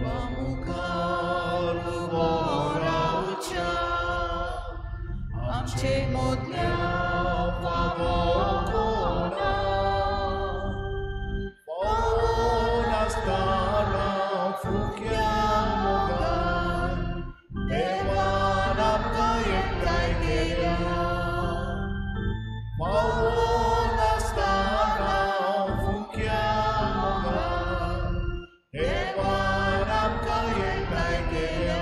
देवा मुखार उबो रावच्या आमचे मदल्या फावो कोणा फावो नासतना फुक्या मोगान देवान आमकां एकठांय केल्या फावो नासतना फुक्या मोगान देवान आमकां एकठांय केल्या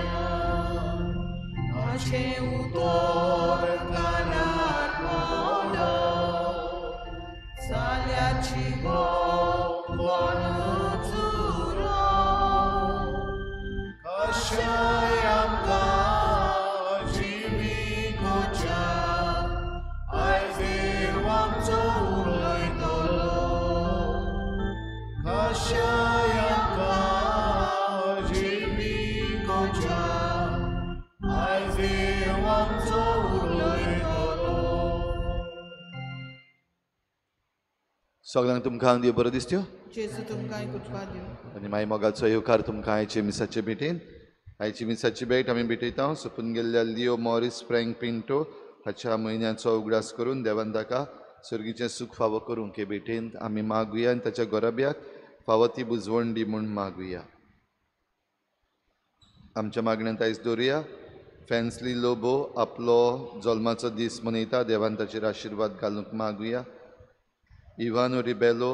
ताचें उतर कानार पावलो जाल्याची गो कोणूच उरो कशें आमकां जिविकोच्या आयज देव आमचो उलयतलो कशें आमकां जिविकोच्या आयज देव आमचो उलयतलो. सगळ्यांक तुमकां देव बरो दिसत्यो जेजू तुमकां कृपा दिवं. आनी मागीर मोगाचो येवकार तुमकां आयचे मिसाचे भेटेन. आयची मिसाची भेट आमी भेटयता सोंपून गेल्ल्या लिओ मॉरिस फ्रँक पिंटो हाच्या म्हयन्याचो उगडास करून देवान ताका सर्गीचें सूख फावो करूंक हे भेटेन आमी मागुया आनी ताच्या गोरब्याक फावो ती बुजवण दी म्हूण मागुया. आमच्या मागण्यांत आयज दवरुया फॅन्सली लोबो आपलो जल्माचो दीस मनयता, देवान ताचेर आशिर्वाद घालूंक मागुया. इवानो रिबेलो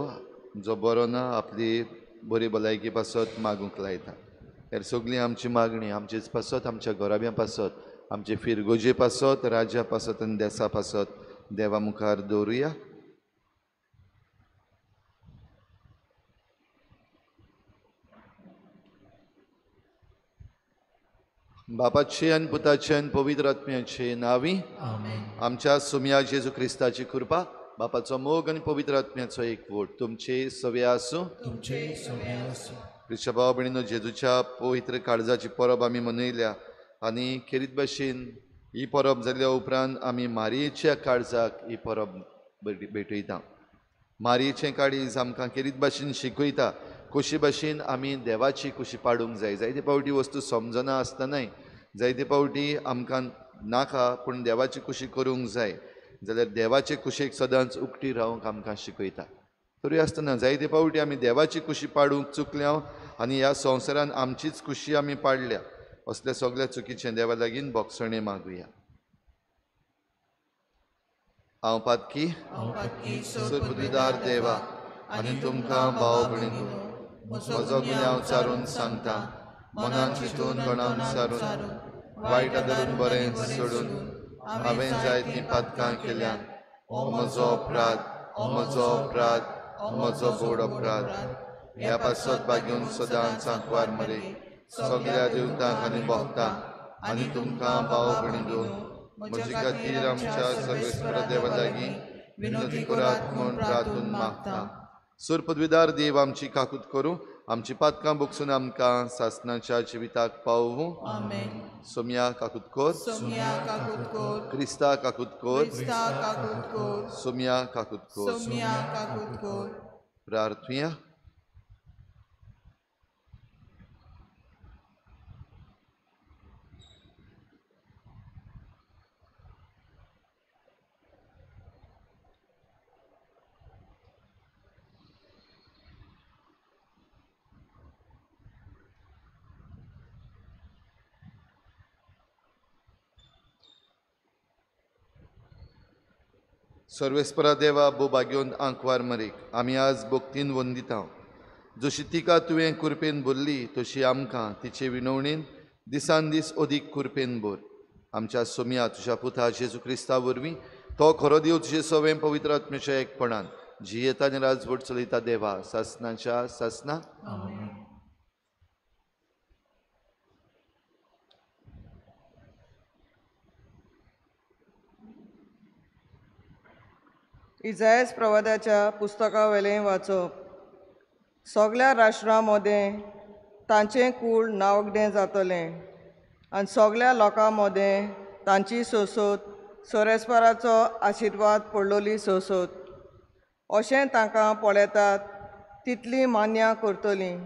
जो बरो ना आपली बरी भलायकी पासत मागूंक लायता. हेर सगळीं आमची मागणी आमचेच पासत, आमच्या घराब्यां पासत, आमचे फिरगोजे पासत, राज्या पासत आनी देसा पासत देवा मुखार दवरुया. बापाचे आनी पुताचे आनी पवित्र आत्म्याचे नांवी आमच्या सुमया जेजू क्रिस्ताची कृपा, बापाचो मोग आनी पवित्र आत्म्याचो एकवट तुमचे सवे आसूं. तुमचे सवे आसूं. क्रिस्ता भाव भयणीनो, जेजूच्या पवित्र काळजाची परब आमी मनयल्या आनी खेरीत भाशेन ही परब जाल्या उपरांत आमी मारयेच्या काळजाक ही परब भेटयता. मारयेचें काळीज आमकां खेरीत भाशेन शिकयता कशी भाशेन आमी देवाची कुशी पाडूंक जाय. जायते फावटी वस्तू समजना आसतनाय जायते फावटी आमकां नाका पूण देवाची कुशी करूंक जाय जाल्यार देवाचे कुशीक सदांच उकटी रावंक आमकां शिकयता. तरी आसतना जायते फावटी आमी देवाची कुशी पाडूंक चुकल्या आनी ह्या संवसारान आमचीच कुशी आमी पाडल्या. असल्या सगळ्या चुकीचें देवा लागीं बोगसणें मागुया. हांव पातकी सुरबुद्दीदार देवा आनी तुमकां भाव भयणीनो म्हजो गुन्यांव सारून सांगता, मनान चिंतून गणान सारून वायट धरून बरें सोडून हांवें जायतीं पातकां केल्यात. हो म्हजो अपराध, हो म्हजो अपराध, हो म्हजो बोड अपराध. ह्या पासत बागेवन सदांच आंकवार मरे सगळ्या देवतांक आनी भोगतांक आनी तुमकां भाव भयणीनो म्हजे खातीर आमच्या सर्वेस्पर देवा लागीं विनोदी करात म्हूण प्रार्थून मागता. सुरपदवीदार देव आमची काकूत करूं, आमची पातकां बोगसून आमकां सासणाच्या जिविताक पावूं. सोमया काकूत कोर, क्रिस्ता काकूत कोर, सोमया काकूत कोर. प्रार्थुया. सर्वेस्परा देवा बोभाग्योन आंकवार मरीक आमी आज भक्तीन वंदिता. जशी तिका तुवें कुरपेन भरली तशी आमकां तिचे विनवणेन दिसान दीस अदीक कुरपेन भर. आमच्या सोमया तुज्या पुता जेजू क्रिस्ता वरवीं तो खरो देव तुजे सवें पवित्र आत्म्याच्या एकपणान जियेता आनी राजवट चलयता देवा सासनाच्या सासना. इजायस प्रवादाच्या पुस्तका वेलें वाचप. सगळ्या राष्ट्रां मदें तांचें कूळ नावगडें जातलें आनी सगळ्या लोकां मदें तांची सोंसत सोरेस्पराचो आशिर्वाद पडलोली सोंसत अशें तांकां पळयतात तितलीं मान्यां करतलीं.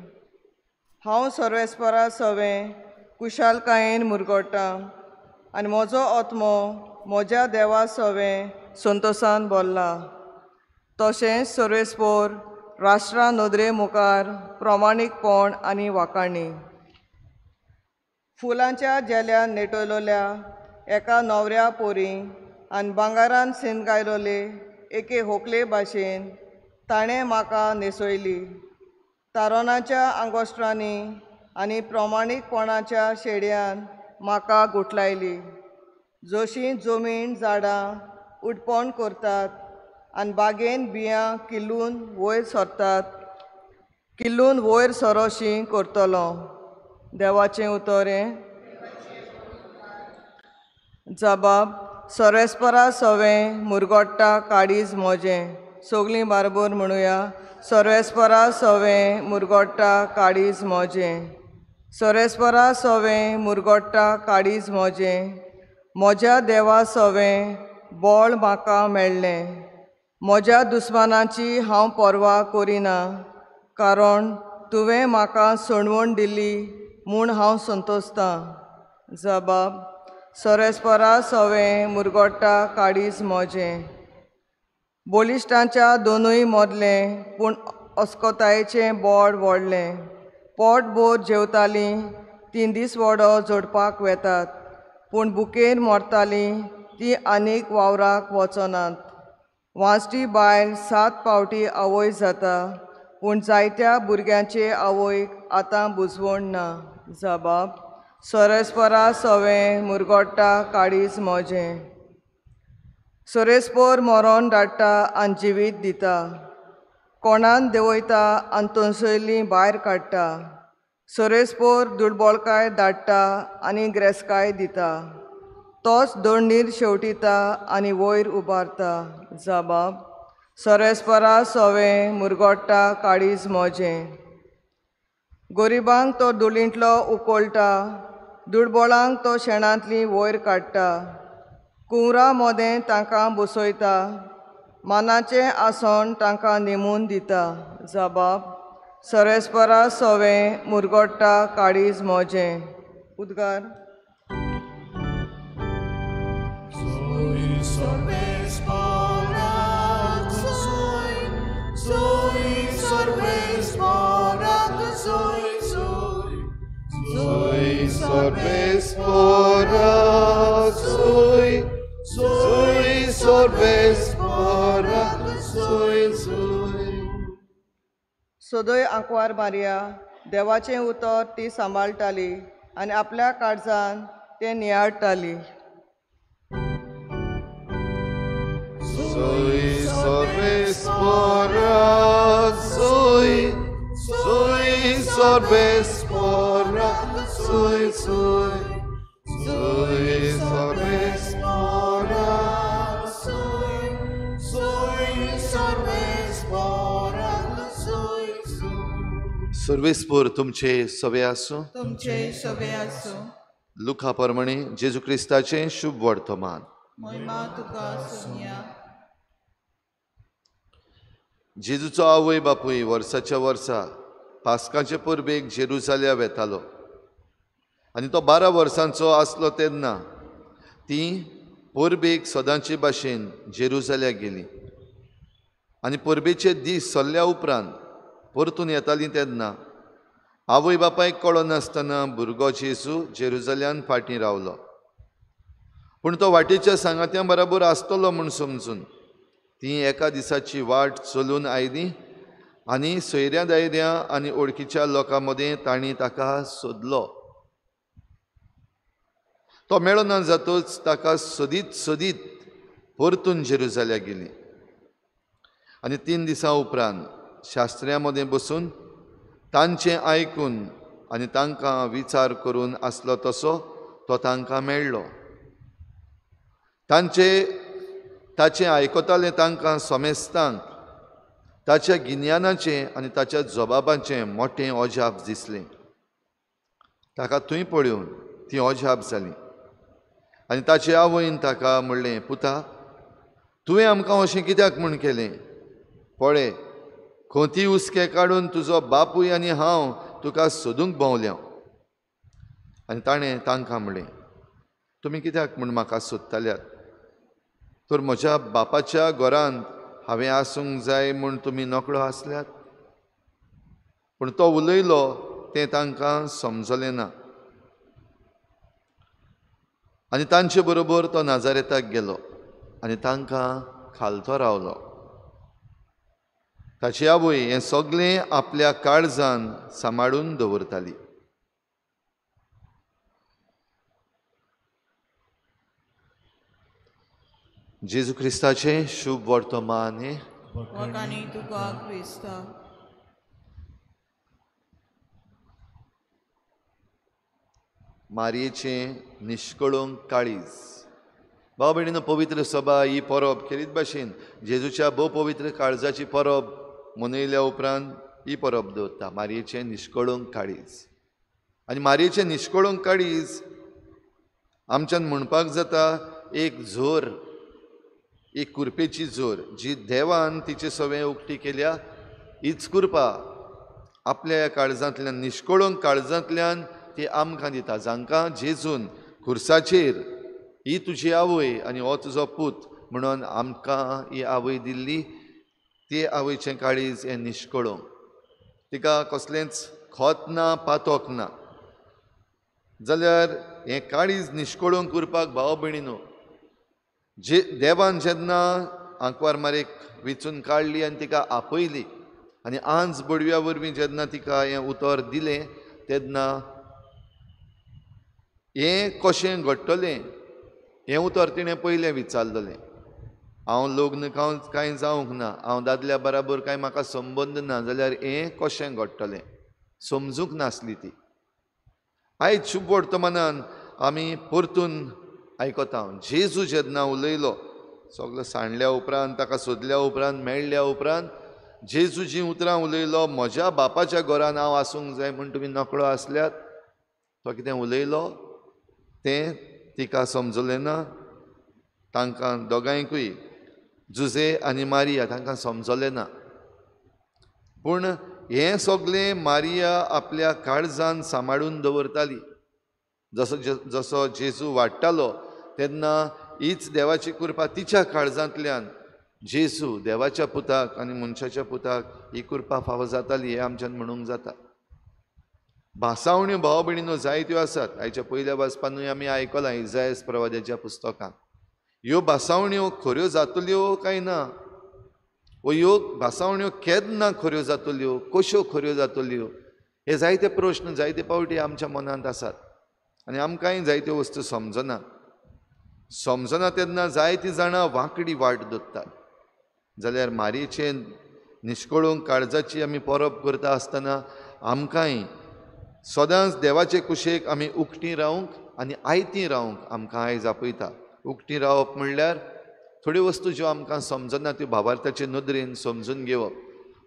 हांव सर्वेस्परा सवें कुशालकायेन मुरगोट्टां आनी म्हजो आत्मो म्हज्या देवा सवें संतोसान भरला. तशेंच सर्वेस्पोर राष्ट्रा नदरे मुखार प्रमाणीकपण आनी वाखाणी. फुलांच्या जेल्यान नेटयलोल्या एका न्हवऱ्या पोरी आनी भांगरान शिंदगायलोले एके होकले भाशेन ताणें म्हाका न्हेसयली. तारोनाच्या आंगोस्त्रांनी आनी प्रमाणीकपणाच्या शेड्यान म्हाका गुठलायली. जशीं जमीन झाडां उडपण करतात आनी बागेन बियां किल्लून वयर सरतात किल्लून वयर सरोशी करतलो. देवाचें उतर हें. जबाब सर्वेस्परा सवें मुरगोट्टा काळीज म्हजें. सगलीं बारबोर म्हणुया. सर्वेस्परा सवें मुरगोट्टा काळीज म्हजें. सर्वेस्परा सवें मुरगोट्टा काळीज म्हजें. म्हज्या देवा सवें बळ म्हाका मेळ्ळें. म्हज्या दुस्मानाची हांव पर्वा करिना, कारण तुवें म्हाका सणवण दिली म्हूण हांव संतोसतां. जबाब सर्वेस्परा सवें मुरगोट्टा काळीज म्हजें. बळिश्टांच्या दोनूय मदलें पूण अस्कतायेचें बोड व्हडलें. पोटभर जेवतालीं तीं दिसवडो जोडपाक वेतात, पूण भुकेन मरतालीं तीं आनीक वावराक वचनात. वांजटी बायल 7 फावटी आवय जाता, पूण जायत्या भुरग्यांचे आवयक आतां बुजवण ना. जबाब सर्वेस्परा सवें मुरगोट्टा काळीज म्हजें. सर्वेस्पोर मरोन धाडटा आनी जिवीत दिता. कोणान देंवयता आनी तोंसयली भायर काडटा. सर्वेस्पोर दुर्बळकाय धाडटा आनी ग्रेसकाय दिता. तोच दोंडीर शेवटिता आनी वयर उबारता. जबाब सर्वेस्परा सवें मुरगोट्टा काळीज म्हजें. गरिबांक तो धुळींतलो उकळटा, दुर्बळांक तो शेणांतली वयर काडटा. कुंवरा मोदें तांकां बसयता, मानाचें आसन तांकां नेमून दिता. जबाब सर्वेस्परा सवें मुरगोट्टा काळीज म्हजें. उद्गार. सदय आंकवार मारिया देवाचें उतर ती सांबाळटाली आनी आपल्या काळजान तें नियाळटाली. सर्वेस्पोर तुमचे सवे आसूं. तुमचे सवे आसूं. लुका प्रमाणे जेजू क्रिस्ताचें शुभ वर्तमान. महिमा तुका सोनिया. जेजूचो आवय बापूय वर्साच्या वर्सा पास्काचे परबेक जेरुजाल्या वेतालो आनी तो 12 वर्सांचो आसलो तेन्ना ती परबेक सदांचे भाशेन जेरुजाल्या गेली आनी परबेचे दीस सरल्या उपरांत परतून येताली तेन्ना आवय बापायक कळनासतना भुरगो जेजू जेरुजाल्यान फाटीं रावलो. पूण तो वाटेच्या सांगात्यां बराबर आसतलो म्हूण समजून ती एका दिसाची वाट चलून आयली आनी सोयऱ्या दायऱ्या आनी ओळखीच्या लोकां मदें तांणी ताका सोदलो. तो मेळना जातूच ताका सोदीत सोदीत परतून जेरुजाल्या गेली आनी 3 दिसां उपरांत शास्त्र्यां मदें बसून तांचें आयकून आनी तांकां विचार करून आसलो तसो तो तांकां मेळ्ळो. ताचें आयकतालें तांकां समेस्तांक ताच्या गिन्यानाचें आनी ताच्या जबाबाचें मोटें अजाप दिसलें. ताका थंय पळोवन ती अजाप जाली आनी ताचे आवयन ताका म्हणलें, पुता तुवें आमकां अशें कित्याक म्हूण केलें? पळय खंती हुस्के काडून तुजो बापूय आनी हांव तुका सोदूंक भोंवल्या. आनी ताणें तांकां म्हणलें, तुमी कित्याक म्हूण म्हाका सोदताल्यात? तर म्हज्या बापाच्या घरांत हांवें आसूंक जाय म्हूण तुमी नकळो आसल्यात? पूण तो उलयलो तें तांकां समजलें ना. आनी तांचे बरोबर तो नाजारेताक गेलो आनी तांकां खालतो रावलो. ताची आवय हें सगळें आपल्या काळजान सांबाळून दवरताली. जेजू क्रिस्ताचें शुभ वर्तमान. वखाणी तुका क्रिस्ता. मारयेचें निश्कळूंक काळीज. भाव भयणीनो, पवित्र सभा ही परब खेरीत भाशेन जेजूच्या भोव पवित्र काळजाची परब मनयल्या उपरांत ही परब दवरता, मारयेचें निश्कळूंक काळीज. आनी मारयेचें निश्कळूंक काळीज आमच्यान म्हणपाक जाता एक झोर, एक कुरपेची जोर जी देवान तिचे सवें उक्ती केल्या. हीच कुरपा आपल्या काळजांतल्यान, निश्कळूंक काळजांतल्यान ती आमकां दिता, जांकां जेजून खुर्साचेर ही तुजी आवय आनी हो तुजो पूत म्हणून आमकां ही आवय दिल्ली. ते आवयचें काळीज हें निश्कळूंक, तिका कसलेंच खोत ना, पातोक ना. जाल्यार हें काळीज निश्कळूंक उरपाक भाव भयणीनो, जे देवान जेन्ना आंकवार मारेक विचून काडली आनी तिका आपयली आनी आंज बडव्या वरवीं जेन्ना तिका हें उतर दिलें तेन्ना हें कशें घडटलें हें उतर तिणें पयलें विचारलें. हांव लग्न कांय जावंक ना, हांव दादल्या बराबर कांय म्हाका संबंद ना, जाल्यार हें कशें घडटलें समजूंक नासली ती. आयज शुभ वर्तमानान आमी परतून आयकता, जेजू जेन्ना उलयलो सगलो सांडल्या उपरांत, ताका सोदल्या उपरांत, मेळ्ळ्या उपरांत जेजू जीं उतरां उलयलो, म्हज्या बापाच्या घरान हांव आसूंक जाय म्हूण तुमी नकळो आसल्यात, तो कितें उलयलो तें तिका समजलें ना. तांकां दोगांयकूय, जुजे आनी मारिया, तांकां समजलें ना. पूण हें सगळें मारिया आपल्या काळजान सांबाळून दवरताली. जसो जसो जेजू वाडटालो तेन्ना हीच देवाची कृपा तिच्या काळजांतल्यान जेजू देवाच्या पुताक आनी मनशाच्या पुताक ही कृपा फावो जाताली हें आमच्यान म्हणूंक जाता. भासावण्यो भाव भयणीनो जायत्यो आसात. आयच्या पयल्या वाचपानूय आमी आयकलां इजायस प्रवाद्याच्या पुस्तकांत. ह्यो भासावण्यो खऱ्यो जातल्यो काय ना, वो ह्यो भासावण्यो केन्ना खऱ्यो जातल्यो, कश्यो खऱ्यो जातल्यो, हे जायते प्रश्न जायते पावटी आमच्या मनांत आसात आनी आमकांय जायत्यो वस्तू समजना. समजना तेन्ना जायतीं जाणां वांकडी वाट दोत्तात. जाल्यार मारयेचें निश्कळूंक काळजाची आमी परब करता आसतना आमकांय सदांच देवाचे कुशेक आमी उकटीं रावंक आनी आयतीं रावंक आमकां आयज आपयता. उकटीं रावप म्हणल्यार थोड्यो वस्तू ज्यो आमकां समजना त्यो भावार्थाचे नदरेन समजून घेवप.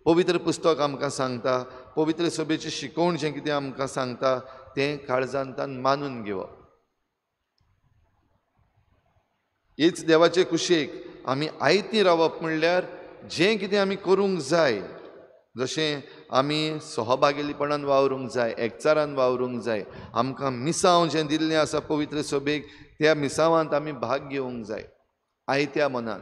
पवित्र पुस्तक आमकां सांगता, पवित्र सभेची शिकोवण जें कितें आमकां सांगता तें काळजांतान मानून घेवप. हीच देवाचे कुशेक आमी आयतीं रावप म्हणल्यार जें कितें आमी करूंक जाय, जशें आमी सहभागीपणान वावरूंक जाय, एकचारान वावरूंक जाय, आमकां मिसांव जें दिल्लें आसा पवित्र सभेक त्या मिसांवांत आमी भाग घेवंक जाय आयत्या मनान.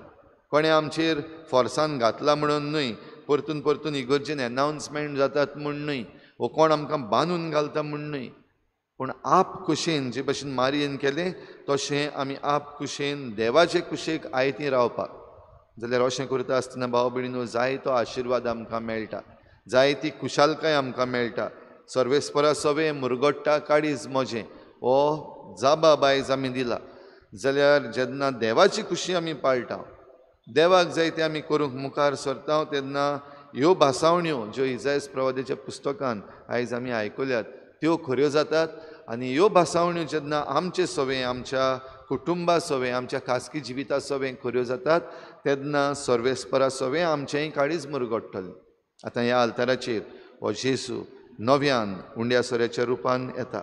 कोणें आमचेर फोर्सान घातला म्हणून न्हय, परतून परतून इगर्जेन एनावन्समेंट जातात म्हूण न्हय, वो कोण आमकां बांदून घालता म्हूण न्हय, पूण आप कुशेन जे भशेन मारयेन केलें तशें आमी आप कुशेन देवाचे कुशेक आयतीं रावपाक. जाल्यार अशें करता आसतना भाव भयणीनो जायतो आशिर्वाद आमकां मेळटा, जायती खुशालकाय आमकां मेळटा. सर्वेस्परा सवें मुरगट्टा काळीज म्हजें हो जाबाब आयज आमी दिला. जाल्यार जेन्ना देवाची खुशी आमी पाळटा, देवाक जाय तें आमी करूंक मुखार सरता, तेन्ना ह्यो भासावण्यो ज्यो इजायस प्रवाद्याच्या पुस्तकान आयज आमी आयकल्यात त्यो खऱ्यो जातात. आनी ह्यो भासावण्यो जेन्ना आमचे सवें, आमच्या कुटुंबा सवें, आमच्या खासगी जिविता सवें खऱ्यो जातात तेन्ना सर्वेस्परा सवें आमचेंय काळीज मुरगट्टलें. आतां ह्या आल्ताराचेर हो जेजू नव्यान उंड्या सोऱ्याच्या रुपान येता.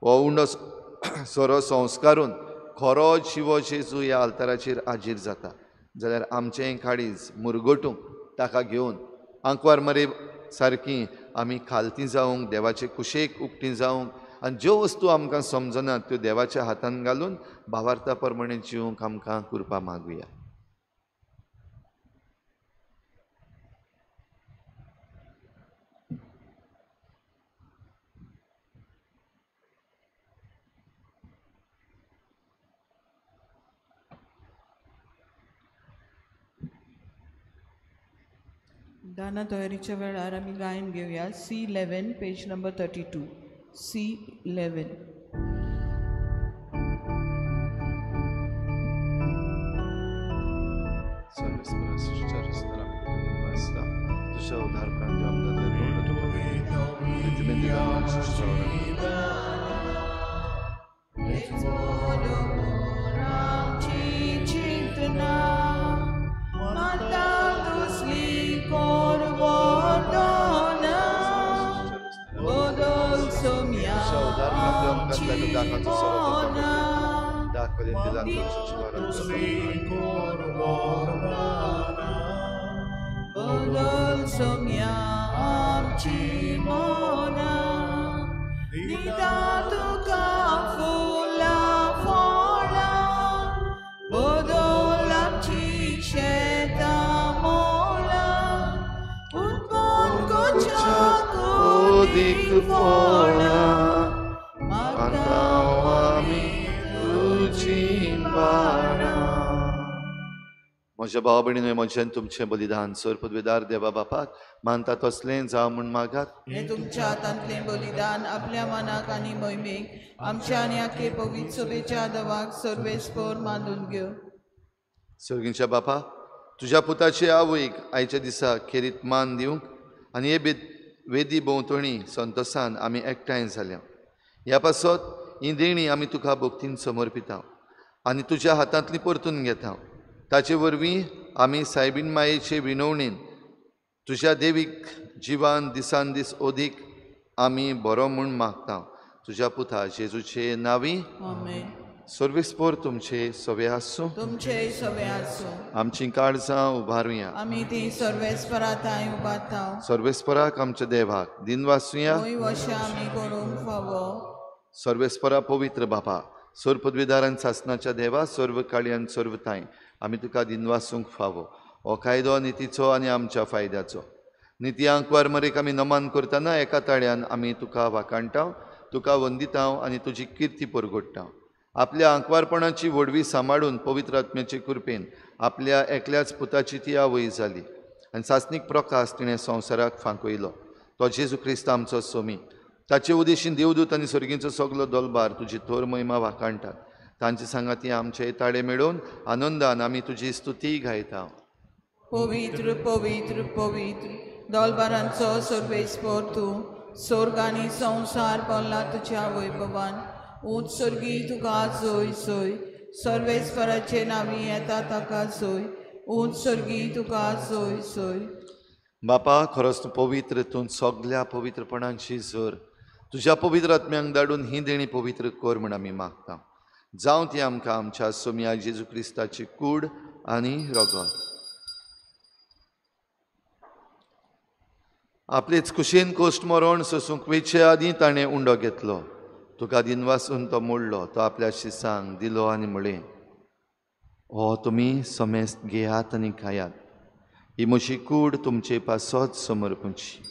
हो उंडो सोरो संस्कारून खरो जिवो जेजू ह्या आल्ताराचेर हाजीर जाता. जाल्यार आमचेंय काळीज मुरगटूंक ताका घेवन आंकवार मरे सारकी आमी खालती जावंक, देवाचे कुशेक उक्ती जावंक आनी ज्यो वस्तू आमकां समजना त्यो देवाच्या हातान घालून भावार्था प्रमाणे जिवंक आमकां कृपा मागुया. दाना तयारीच्या वेळार आमी गायन घेवया. C11 page number 32. C11. म्हज्या भाव भयणीन म्हजें तुमचें बलिदान सर पदवेदार देवा बापाक मानता तसलें जावं म्हूण मागात. हें तुमच्या हातांतलें बलिदान आपल्या मनाक आनी मोहिमेक आमच्या आनी आखे पवित्र सभेच्या दवाक सर्वेस्पर मानून घेव. सर्गीच्या बापा, तुज्या पुताचे आवयक आयच्या दिसा खेरीत मान दिवंक आनी हे वेदी भोंवतणी संतोसान आमी एकठांय जाल्या. ह्या पासत ही देणी आमी तुका भक्तीन समर्पिता आनी तुज्या हातांतली परतून घेता. ताचे वरवीं आमी सायबीन मायेचे विनवणेन तुज्या देवीक जिवान दिसान दीस अदीक आमी बरो म्हूण मागता. तुज्या पुता जेजूचे नांवी आमेन. सर्वेस्पर तुमचे सवे आसूं. तुमचे सवे आसूं. आमची काळजां उबारुया. आमी ती सर्वेस्परा थांय उबारता. सर्वेस्पराक आमच्या देवाक दिनवासुया. आमी करूंक फावो. सर्वेस्परा पवित्र बापा, सर्व पदवीदारान सासनाच्या देवा, सर्व काळयान सर्व थांय आमी तुका दिनवासूंक फावो. हो कायदो नितीचो आनी आमच्या फायद्याचो. निती आंकवार मरेक आमी नमन करतना एका ताळ्यान आमी तुका वाखाणटा, तुका वंदिता आनी तुजी किर्ती परगोडटा. आपल्या आंकवारपणाची व्हडवी सांबाळून पवित्र आत्म्याचे कृपेन आपल्या एकल्याच पुताची ती आवय जाली आनी सासणीक प्रकाश तिणें संवसाराक फांकयलो. तो जेजू क्रिस्त आमचो सोमी. ताचे उदेशीन देवदूत आनी सर्गींचो सगलो दलबार तुजी थोर महिमा वाखाणटात. तांचे सांगाती आमचे ताळे मेळोवन आनंदान आमी तुजी स्तुती गायता. पवित्र पवित्र पवित्र दलबारांचो सर्वेस्पर तूं, स्वर्ग आनी संवसार भरला तुज्या वैभवान. ऊंच सर्गी तुका जोय जोय, सर्वेस्पराचे नांवी येता ताका जोय. ऊंच सर्गी तुका जोय जोय. बापा, खरोच तूं पवित्र, तूं सगल्या पवित्रपणांची जर तुज्या पवित्र आत्म्यांक धाडून ही देणी पवित्र कर म्हूण आमी मागता. जावं ती आमकां आमच्या सोमया जेजू क्रिस्ताची कूड आनी रगत. आपलेच कुशेन कोश्ट मरण सोसूंक वेचे आदीं ताणें उंडो घेतलो. तुका दिनवासून तो मोडलो, तो आपल्या शिसांक दिलो आनी म्हळें, हो तुमी समेस्त घेयात आनी खायात, ही म्हजी कूड तुमचे पासत समर्पणची.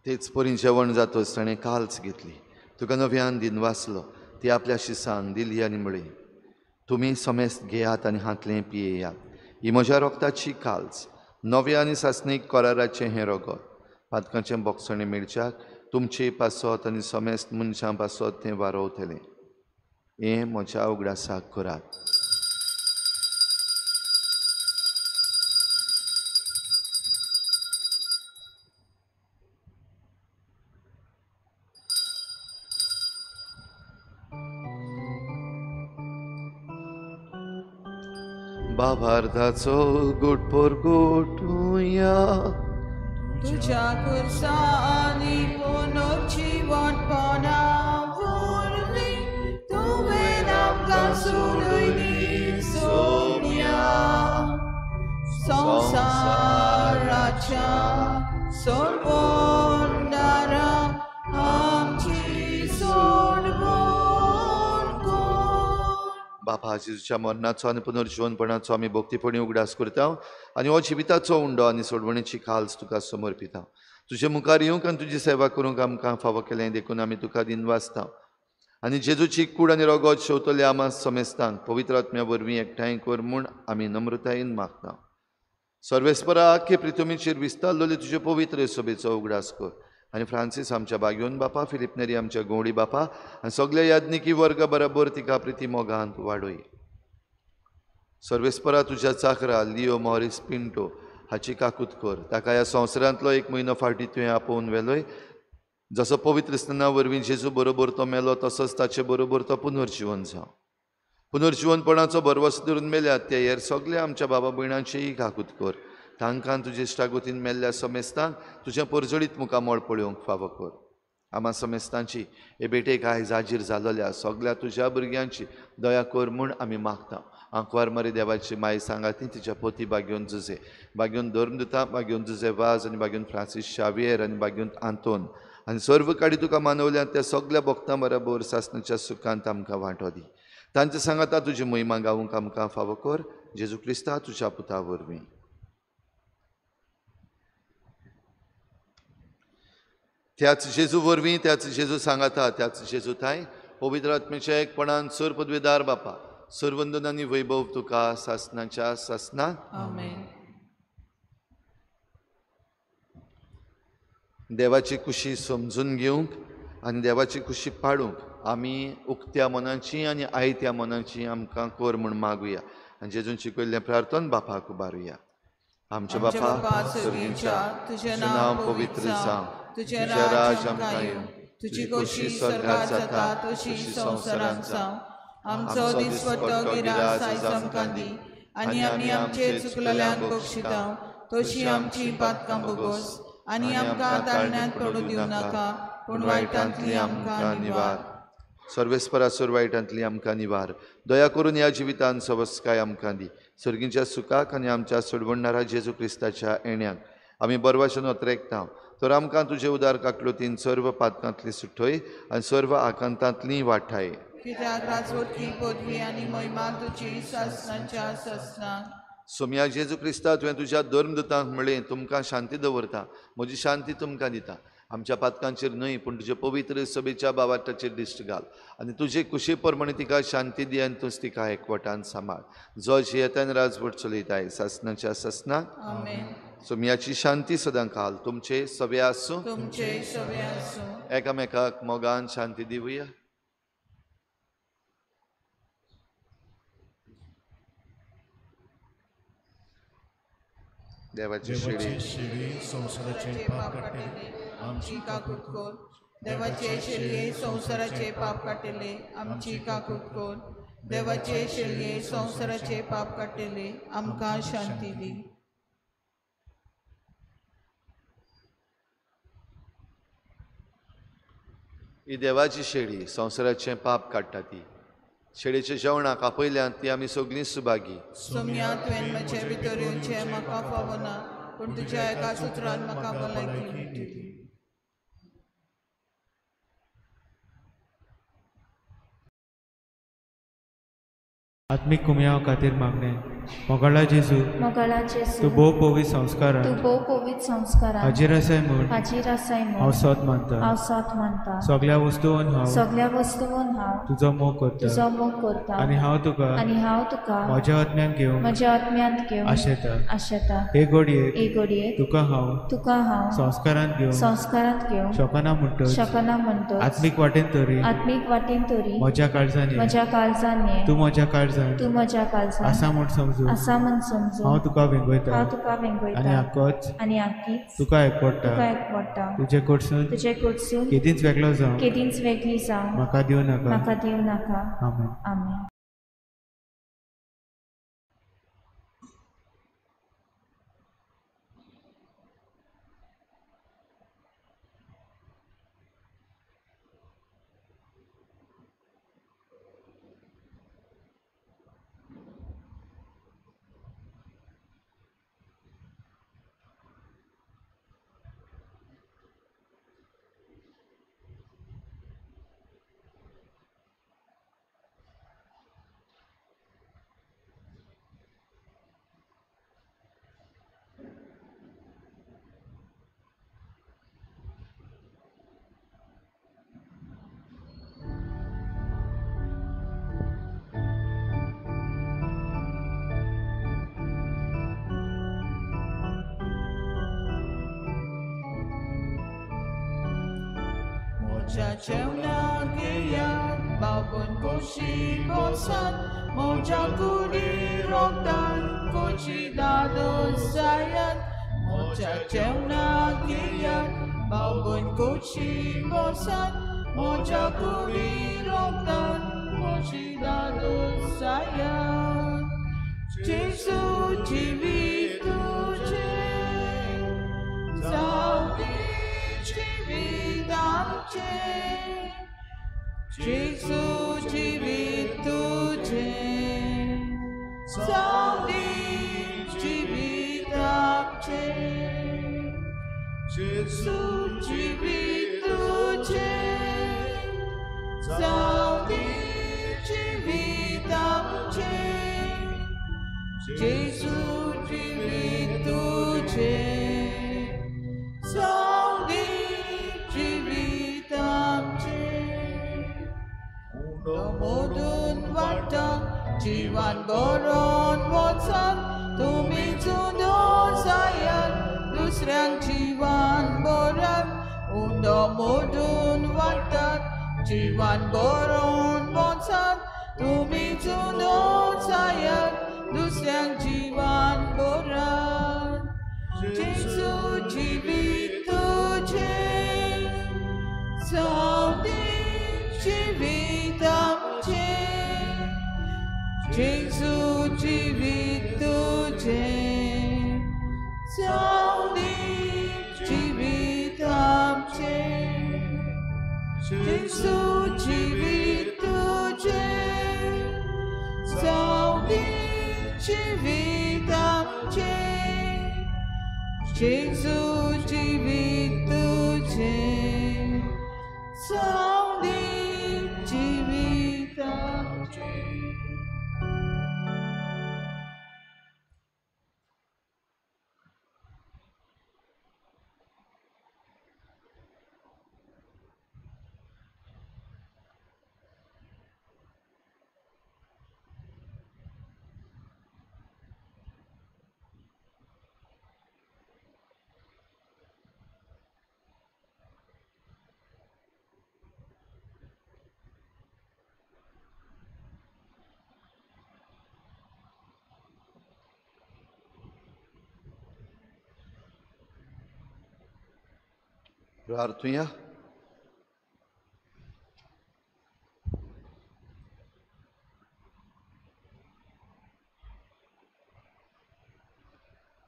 तेच परी जेवण जातच ताणें काल्च घेतली, तुका नव्यान दिनवासलो, ती आपल्या शिसांक दिली आनी म्हळें, तुमी समेस्त घेयात आनी हांतलें पियेयात, ही म्हज्या रोगताची काल्च, नव्या आनी सासणीक कराराचें हें रगत. पातकांचें बोगसणें मेळच्याक तुमचे पासत आनी समेस्त मनशां पासत तें वारोवतलें. हें म्हज्या उगडासाक करात. बाबार्धाचो गुट परगोटुया. तुज्या खुर्सांनी पुनर्जिवणपणा वरवीं तुवें आमकां सोडयली सोम्या. संवसाराच्या सोडवणदारा आमची सोडवण कर. बापा, जेजूच्या मरणाचो आनी पुनर्जिवनपणाचो आमी भक्तीपणी उगडास करता आनी हो जिविताचो उंडो आनी सोडवणेची खाल्स तुका समर्पिता. तुजे मुखार येवंक आनी तुजी सेवा करूंक आमकां फावो केलें देखून आमी तुका दिनवासता. आनी जेजूची कूड आनी रगत शेवतले आमा समेस्तांक पवित्र आत्म्या वरवीं एकठांय कर म्हूण आमी नम्रतायेन मागता. सर्वेस्परा, आख्खे प्रितमीचेर विस्तारलेले तुजे पवित्र सभेचो उगडास कर आनी फ्रांसीस आमच्या बागयोन बापा, फिलिप नेरी आमच्या गवळी बापा आनी सगल्या याज्ञिकी वर्गा बराबर तिका प्रिती मोगांत वाडय. सर्वेस्परा, तुज्या चाकरा लियो मॉरिस पिंटो हाची काकूत कर. ताका ह्या संवसारांतलो एक म्हयनो फाटीं तुवें आपोवन व्हेलोय. जसो पवित्र स्नाना वरवीं जेजू बरोबर तो मेलो तसोच ताचे बरोबर तो पुनर्जिवन जावं. पुनर्जिवनपणाचो भरवंसो धरून मेल्यात ते हेर सगल्या आमच्या बाबा भयणांचीय काकूत कर. तांकां तुजे इश्टागतीन मेल्ल्या समेस्तांक तुजें परजळीत मुखामळ पळोवंक फावो कर. आमा समेस्तांची हे भेटेक आयज हाजीर जालोल्या सगल्या तुज्या भुरग्यांची दया कर म्हूण आमी मागता. आंकवार मरे देवाची माय सांगाती तिच्या पोती बागयोन जुजे, बागयोन धर्मदुता, बागयोन जुजे वाज आनी बागयोन फ्रांसीस शावियर आनी बागयोन आंतोन आनी सर्व काडी तुका मानवल्या त्या सगल्या भक्तां बराबर सासणाच्या सुखांत आमकां वांटो दी. तांचे सांगाता तुजी महिमा गावूंक आमकां फावो कर. जेजू क्रिस्ता तुज्या पुता वरवीं. त्याच जेजू वरवीं, त्याच जेजू सांगाता, त्याच जेजू थांय पवित्र आत्म्याच्या एकपणान सर पदवेदार बापा, सर्वंदन आनी वैभव तुका सासणाच्या सासना. आमेन. देवाची खुशी समजून घेवंक आनी देवाची खुशी पाडूंक आमी उक्त्या मनाची आनी आयत्या मनाची आमकां कर म्हूण मागुया आनी जेजून शिकयल्लें प्रार्थन बापाक उबारुया. आमच्या बापा सर्गीच्या, तुजें नांव पवित्र जावं, तुजें राज आमकां येवं, तुजी खोशी स्वर्गार जाता तशी संवसारांत जावं. आमचो दिसपट्टो गिरास आयज आमकां दी आनी आमी आमचे चुकलेल्यांक बक्षिता तशी आमची पातकां भोगोस आनी आमकां ताळण्यांत पडूं दिवं नाका पूण वायटांतली आमकां निवार. सर्वेस्परा, सर वायटांतली आमकां निवार. दया करून ह्या जिवितान सवस्काय आमकां दी. सर्गींच्या सुखाक आनी आमच्या सोडवणणारा जेजू क्रिस्ताच्या येण्याक आमी बरवाशेन अत्रेकता. तर आमकां तुजे उदार काकलुतीन सर्व पातकांतली सुटय आनी सर्व आकांतांतली वाठाय. कित्याक राजवटकी पदवी आनी महिमा तुजी सासणाच्या सासणाक. सोम्या जेजू क्रिस्ता, तुवें तुज्या धर्मदुतांक म्हळें, तुमकां शांती दवरता, म्हजी शांती तुमकां दिता. आमच्या पातकांचेर न्हय पूण तुजे पवित्र सभेच्या बावाटाचेर दिश्ट घाल आनी तुजे कुशी प्रमाणे तिका शांती दी आनी तूंच तिका एकवटान सांबाळ. जो जियेतान राजवट चलयताय सासणाच्या सासणाक. आमेन. सोम्याची शांती सदां काल तुमचे सवे आसूं. तुमचे सवे आसूं. एकामेकाक मोगान शांती दिवया. देवाची शेळी संवसाराचे पाप काडटले आमची काकूत कर. देवाचे शेळये संवसाराचे पाप काडटले आमची काकूत कर. देवाचे शेळये संवसाराचे पाप काडटले आमकां शांती दी. ही देवाची शेळी संवसाराचें पाप काडटा. ती शेळीच्या जेवणाक आपयल्यान ती आमी सगळीं सुभागी. सोम्या, तुवें म्हजे भितर येवचें म्हाका फावना पूण तुज्या एका सुत्रान म्हाका भलायकी मेळटली. आत्मीक कुमयाव खातीर मागणें. मोगाळा जेजू, मोगाळा जेजू, तूं भोव पवित्र संस्कारान, तूं भोव पवित्र संस्कारान हाजीर आसाय म्हूण, हाजीर आसाय म्हूण हांव सोद मानता, हांव सोद मानता. सगल्या वस्तून हांव, सगल्या वस्तून हांव तुजो मोग करता, तुजो मोग करता. आनी हांव तुका, आनी हांव तुका म्हज्या आत्म्यांत घेवंक, म्हज्या आत्म्यांत घेवंक आशेता, आशेता. हे घडयेक, हे घडयेक तुका हांव, तुका हांव संस्कारांत घेवंक, संस्कारांत घेवंक शकना म्हणटच, शकना म्हणटच आत्मीक वाटेन तरी, आत्मीक वाटेन तरी म्हज्या काळजान, म्हज्या काळजान तूं म्हज्या काळजान, तूं म्हज्या काळजान आसा म्हूण समजून, आसा म्हूण समजून हांव तुका वेंगयता, हांव तुका वेंगयता. आनी आकोच, आनी आकीच तुका एकवडटा, तुका एकवडटा. तुजे कडसून, तुजे कडसून केदींच वेगळो जावं, केदींच वेगळी जावं म्हाका दिवं नाका, म्हाका दिवं नाका. आमेन. आमेन. मोजा जेवणाक येयात बाबून खोशी बसात मोजा कुडी रोगतान खोशी दादोस जायात मोजा जेवणाक येयात बाबून खोशी बसात मोजा कुडी रोगतान खोशी दादोस जायात जेजू जिवीत तुजें जावं दी जिवीत आमचें जेजू जिवीत तुजें जावं दी जिवीत आमचें जेजू जिवीत तुजें जावं दी जिवीत आमचें जेजू जिवीत तुजें जावं दी जिवीत आमचें उंडो मोडून वाडटा जिवान बरोवन वचात तुमी जुदो जायात दुसऱ्यांक जिवान बरात उंडो मोडून वाडटात जिवान बरोवन वचात तुमी जुदो जायात दुसऱ्यांक जिवान बरात जेजू जिवीत तुजें जावं दी जिवीत आमचें जेजू जिवीत तुजें जावं दी जिवीत आमचें जेजू जिवीत तुजें जावं दी जिवीत आमचें जेजू जिवीत तुजें जावं दी जिवीत आमचें. प्रार्थुया.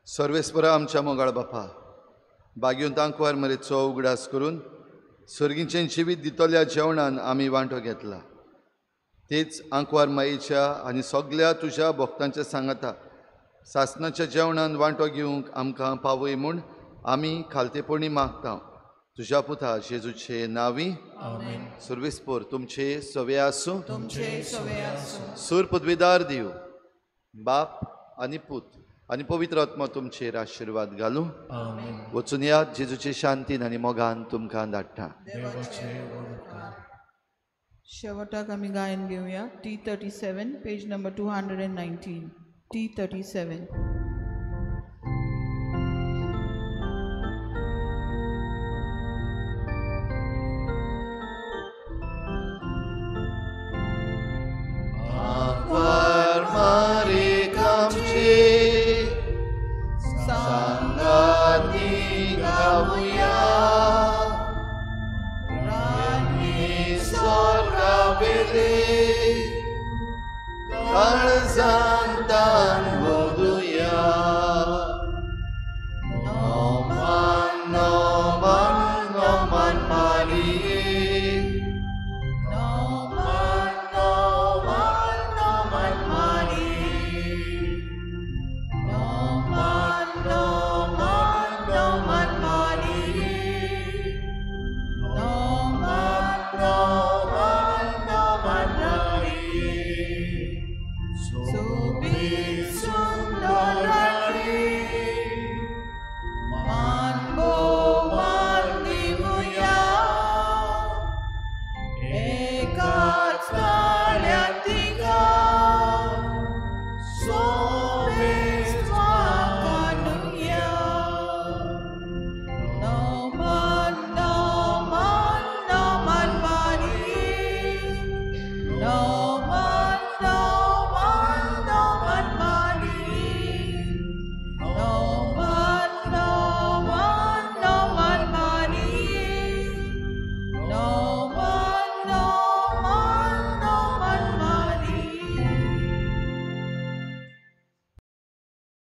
सर्वेस्परा आमच्या मोगाळ बापा, बागेवन तांकवार मरेचो उगडास करून सर्गीचें जिवीत दितल्या जेवणान आमी वांटो घेतला. तेच आंकवार माईच्या आनी सगल्या तुज्या भक्तांच्या सांगाता सासणाच्या जेवणान वांटो घेवंक आमकां पावय म्हूण आमी खालतेपणी मागता. तुज्या पुता जेजूचे नांवी आमेन. सर्वेस्पोर तुमचे सवे आसूं. तुमचे सवे आसूं. सूर पदवीदार दिव बाप आनी पूत आनी पवित्र आत्मा तुमचेर आशिर्वाद घालूं. आमेन. वचून यात जेजूचे शांतीन आनी मोगान तुमकां धाडटा. देवाचे उपकार. शेवटाक आमी गायन घेवया. T 37 page number 219. T 37.